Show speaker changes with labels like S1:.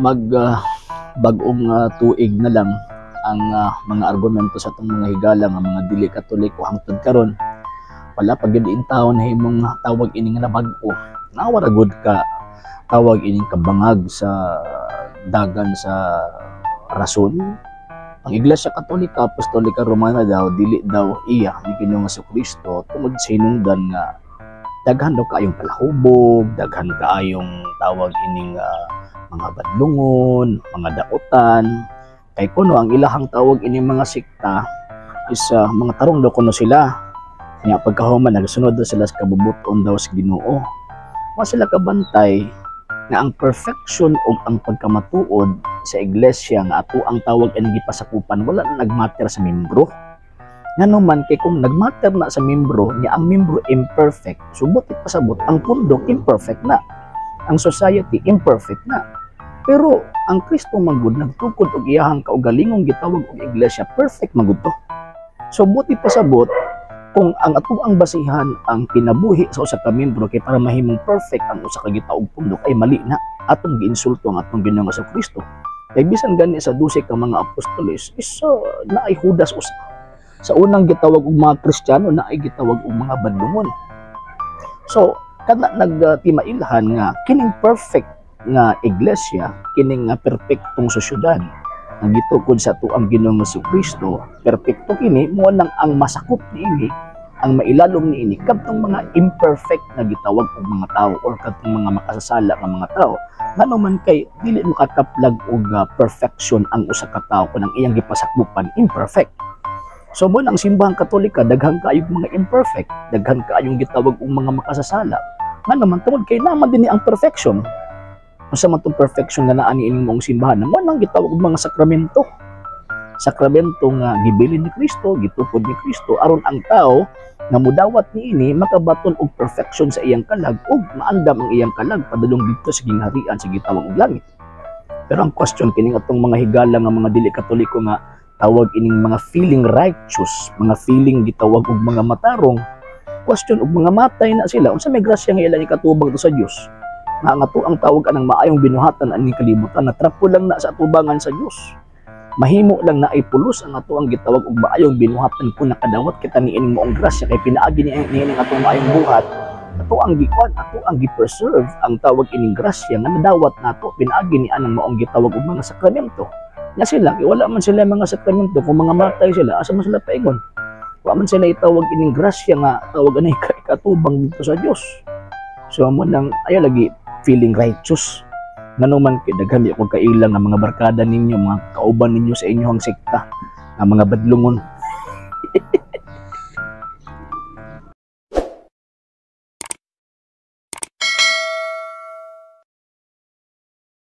S1: Mag bag-ong tuig na lang ang mga argumento sa atong mga higala nga mga dili Katoliko hangtod karon wala pa gyud intawon na himong tawag ini nga nabag-o na wala gud ka tawag ining kabangag sa dagan sa rason. Ang Iglesia Katolika Apostolika Romana daw dili daw iya ni Ginoong Kristo tungod sa hinungdan nga daghan daw kaayong palahubog, daghan kaayong tawag ining mga badlungon, mga dautan. Kay kuno ang ilahang tawag ining mga sekta is mga tarong daw kuno sila. Nya pagkahuman nagsunod daw sila sa kabubuton daw sa Ginoo. Wa sila kabantay nga ang perfection o ang pagkamatuod sa iglesia nga ato ang tawag ang gipasakupan wala na nagmatter sa membro. Ngano man kay kung nagmatter na sa membro niya, ang membro imperfect, subot ipasabot ang pundok imperfect na. Ang society imperfect na. Pero ang Kristo man gud nagtukod og iyahang kaugalingong gitawag og iglesia, perfect man gud to. So buti pasabot kung ang atoang basihan ang kinabuhi sa usa ka membro kay para mahimong perfect ang usa ka gitaog pundok ay mali na, atong giinsulto ang atong Ginoong Kristo. Kay bisan gani sa 12 ka mga apostoles is naay Judas usa. Sa unang gitawag og mga Kristiyano, naay gitawag og mga badlungon. So kana nagtimailhan nga kining perfect nga iglesia, kining nga perpektong sosyudad nga gitukod sa atuang Ginoong Kristo, perpekto kini mo nang ang masakop niini, ang mailalom niini kadtong mga imperfect nga gitawag og mga tao or kadtong mga makasasala nga mga tao. Ngano man kay dili makakaplag og perfection ang usa ka tawo kung ang iyang gipasakupan imperfect. So mo ang Simbahang Katolika, daghan kaayong mga imperfect, daghan kaayong gitawag og mga makasasala. Ngano man tungod kay naman dinhi ang perfection. Unsa man tong perfection nga naa niining maong simbahan? Mo nang gitawag og mga sakramento. Sakramento nga gibilin ni Kristo, gitukod ni Kristo aron ang tao nga mudawat niini makabaton og perfection sa iyang kalag ug maandam ang iyang kalag padulong didto sa gingharian sa gitawag og langit. Pero ang question, kining atong mga higala nga mga dili Katoliko nga tawag ining mga feeling righteous, mga feeling gitawag og mga matarong, question og mga matay na sila, unsa may grasya nga ilang ikatubang to sa Dios? Nga ang ato ang tawag anang maayong binuhatan aning kalibutan na trapo lang na sa atubangan sa Dios. Mahimo lang na ay pulos ang ato ang gitawag og maayong binuhatan kung nakadawat kita niining maong grasya kay pinaagi ni niining atong maayong buhat, ato ang gikuan, ato ang gi-preserve ang tawag ining grasya nga nadawat nato pinaagi ni anang maong gitawag og mga sakramento. Nga sila kay wala man sila mga sakramento, kung mga matay sila, asa man sila paingon? Wa man sila itawag ining grasya nga tawag anay ikatubang dito sa Dios. So mo nang ayaw lagi feeling righteous. Ngano man kay daghan ako kailang nga mga barkada ninyo, mga kauban ninyo sa inyong sekta, nga mga badlungon.